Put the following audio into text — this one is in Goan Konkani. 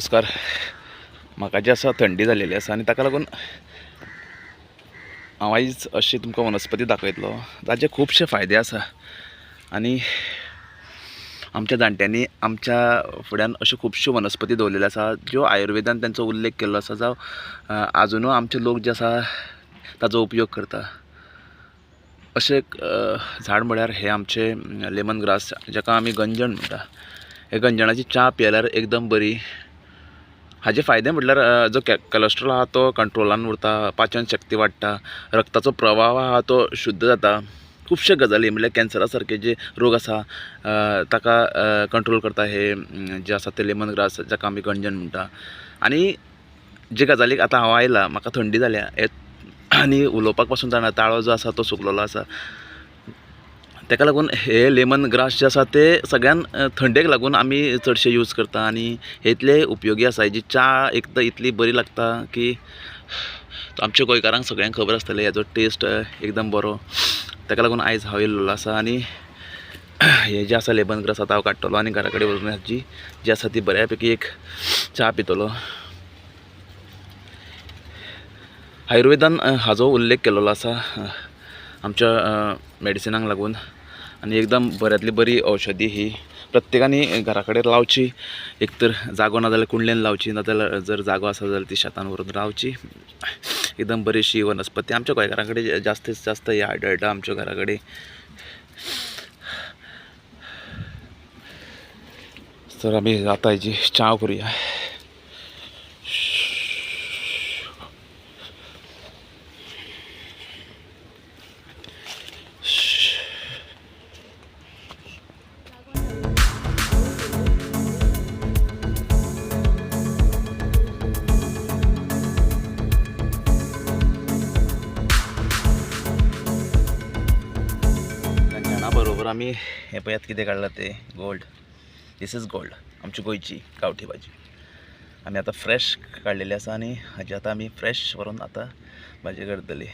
नमस्कार. म्हाका जी आसा थंडी जाल्लेली आसा आनी ताका लागून हांव आयज अशी तुमकां वनस्पती दाखयतलो ताजे खुबशे फायदे आसा. आनी आमच्या जाणट्यांनी आमच्या फुड्यान अश्यो खुबश्यो वनस्पती दवरलेल्यो आसा ज्यो आयुर्वेदान तांचो उल्लेख केल्लो आसा, जावं आजुनूय आमचे लोक जे आसा ताजो उपयोग करता. अशें एक झाड म्हळ्यार हे आमचे लेमन ग्रास, जाका आमी गंजण म्हणटा. हे गंजणाची च्या पियेल्यार एकदम बरी. हाजे फायदे म्हटल्यार जो कॅलेस्ट्रॉल आहा तो कंट्रोलान उरता, पाचन शक्ती वाडटा, रक्ताचो प्रवाह आहा तो शुद्ध जाता. खुबशे गजाली म्हळ्यार कॅन्सरा सारके जे रोग आसा ताका कंट्रोल करता हे जे आसा ते लेमन ग्रास, जाका आमी गंजण म्हणटा. आनी जे गजालीक आतां हांव आयला, म्हाका थंडी जाल्या आनी उलोवपाक पासून जाणा, ताळो जो आसा तो सुकलेलो आसा. ताका लागून हे लेमन ग्रास जे आसा ते सगळ्यान थंडेक लागून आमी चडशे यूज करता आनी हे इतले उपयोगी आसा. हेजी च्या एक तर इतली बरी लागता की आमच्या गोंयकारांक सगळ्यांक खबर आसतलें हेजो टेस्ट एकदम बरो. ताका लागून आयज हांव येयल्लो आसा आनी हे जे आसा लेमन ग्रास आतां हांव काडटलो आनी घरा कडेन वचून हाजी जी आसा ती बऱ्या पैकी एक च्या पितलो. आयुर्वेदान हाजो उल्लेख केल्लो आसा आमच्या मेडिसिनांक लागून आनी एकदम बऱ्यांतली बरी औषधी ही प्रत्येकांनी घरा कडेन लावची. एक तर जागो ना जाल्यार कुंडलेन लावची, नाजाल्यार जर जागो आसा जाल्यार ती शेतान व्हरून रावची. एकदम बरीशी वनस्पती आमच्या गोंयकारां कडेन जास्तीत जास्त हे आढळटा आमच्या घरा कडेन. तर आमी आतां हेजी च्या करुया. बरोबर आमी हें पळयात कितें काडलां तें गोल्ड. This is gold, आमची गोंयची गांवठी भाजी. आमी आतां फ्रेश काडलेली आसा आनी हाजी आतां आमी फ्रेश व्हरून आतां भाजी करतली.